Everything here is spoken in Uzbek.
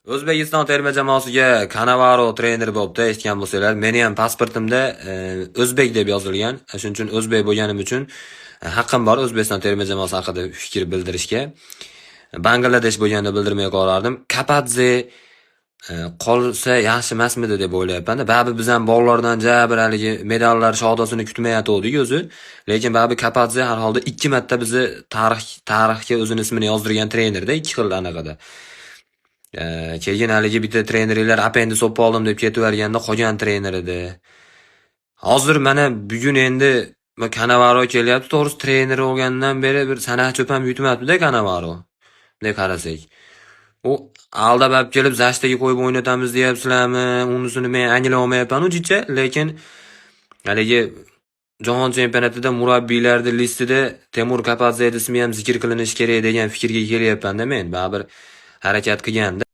O'zbekiston terma jamoasiga Kanavaro trener bo'libdi, eshitgan bo'lsanglar. Meni ham pasportimda o'zbek deb yozilgan. Shuning uchun o'zbek bo'lganim uchun haqqim bor O'zbekiston terma jamoasi haqida fikr bildirishga. Bangladesh bo'lganda bildirmay qolardim. Kapadze qolsa yaxshi emasmidi deb o'ylayapman. Baribir biz ham bolalardan ja bir haligi medallar shodasini kutmayotgandik o'zi. Lekin baribir Kapadze har holda ikki marta bizni tarixga o'zini ismini yozdirgan trenerda, ikki xil anaqada. Keyin haligi bitta treneringlar "Apendi so'ppa oldim" deb ketaverganda qolgan trener edi. Hozir mana bugun endi Kanavaro kelyapti. To'g'risi, trener bo'lgandan beri bir sana cho'p ham yutmabdi-da Kanavaro. Bunday qarasak. U aldab olib kelib защита ga qo'yib o'ynatamiz deyapsizlarmi? Unisini men anglay olmayapman uncha, lekin haligi Jahon chempionatida murabbiylarning listida Temur Kapadze ismi ham zikr qilinishi kerak degan fikrga kelyapman-da men. Baribir harakat qilganda.